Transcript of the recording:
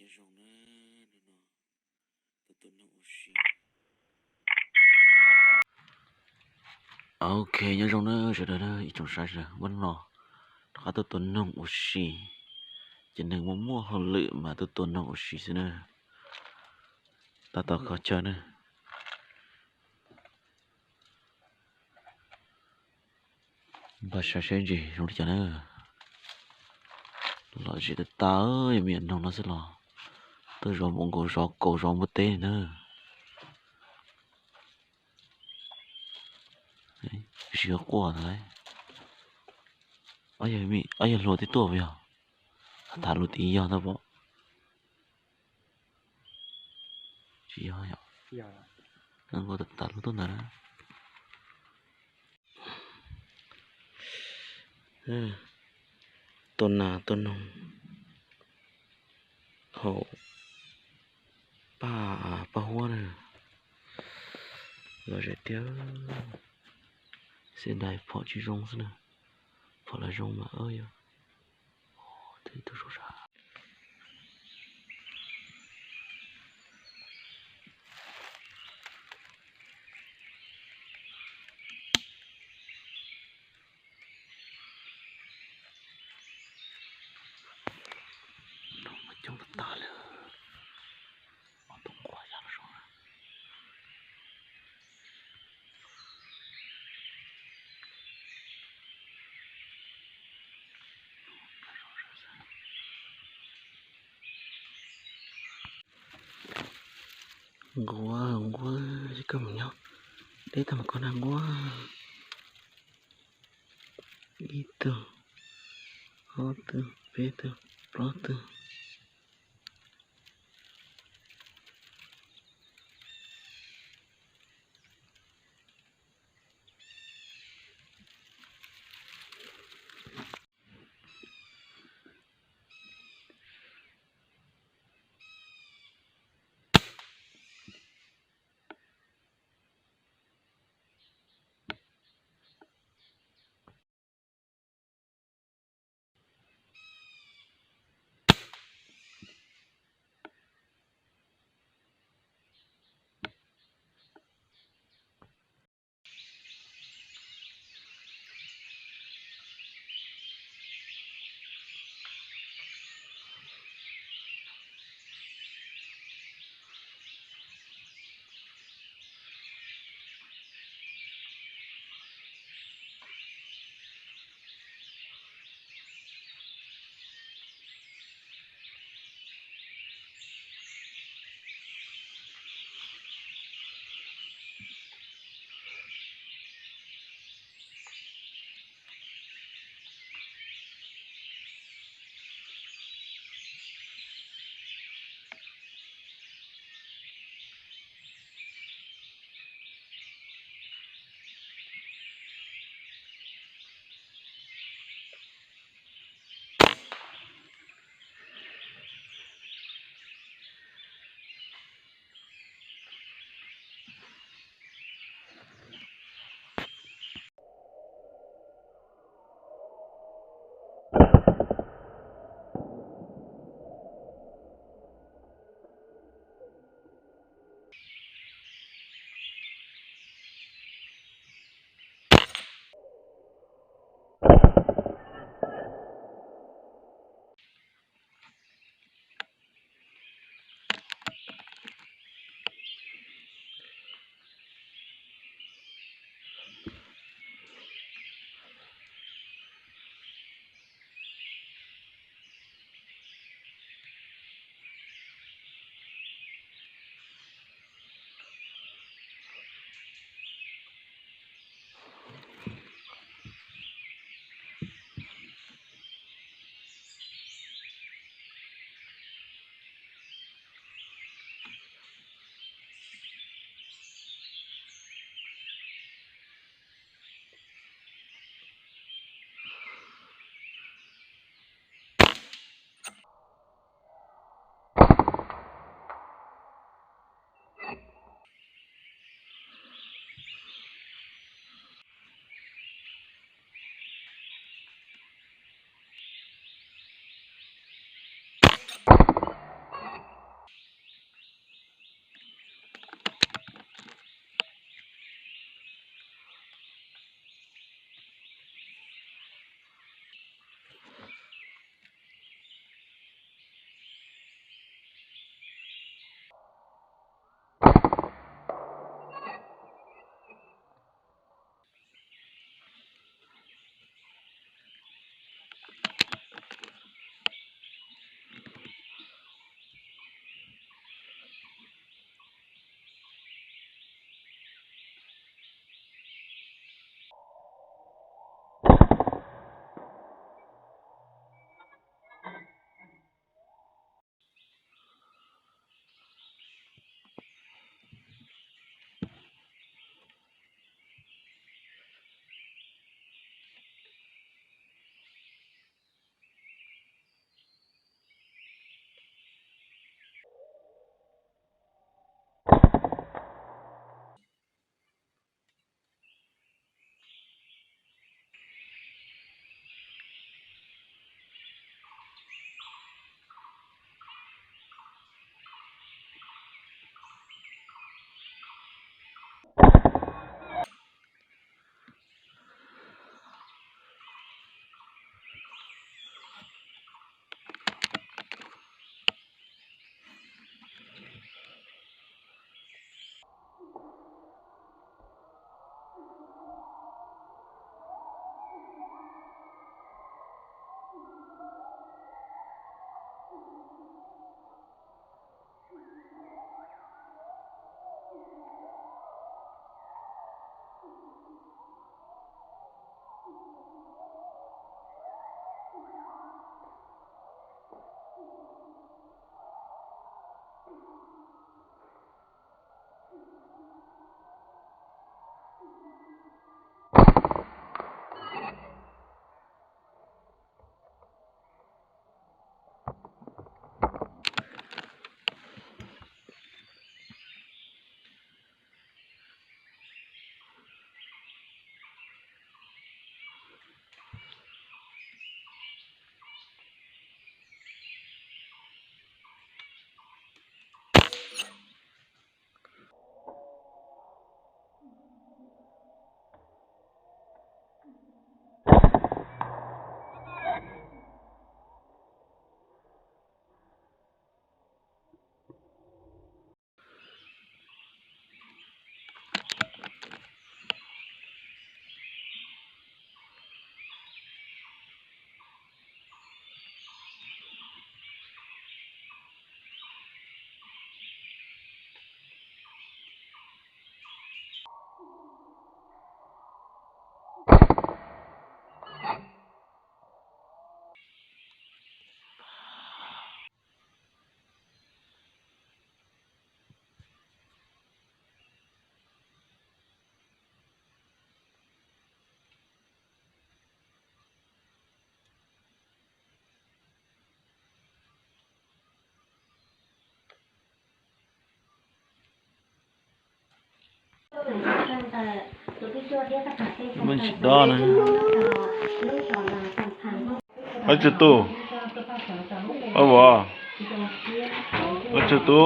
Nyob zoo na, hnub no tuaj tua noog ua si. Ok, nyob zoo na sawv daws na, ib tsoom saib sawv daws, hnub no rov qab tuaj tua noog ua si. Ces neeg muaj muaj hauj lwm mas tuaj tua noog ua si xwb na. Tab tom kho chaw na. Npaj saib seb ntsis zoo li cas na. Lom zem tas tas, yog me nyuam noog no xwb los tuaj zov npua nkaus zov kaus zov npua teb li na. Tsis yog quaj ntag. Ob yawg hluas twb tuaj puas yog? Tham lus tim yog ntag pom. Tsis yog yom. Nkaus tas tas lub tuaj ntawd na. Tua nas tua noog haum paj, paj huab na. Lom zem tiag. Xib dais phom tsis zoo xwb na. Phom los zoo mas yog. Tus sab no mas coob tas tas li. Ob tug nquab ya los zoo na. Nquab, nquab, koj mus nyob deb tag mas koj na nquab. Ib tug, ob tug, peb tug, plaub tug. Muaj tsis dob na. Ab tsu tu, ab vov, ab tsu tu.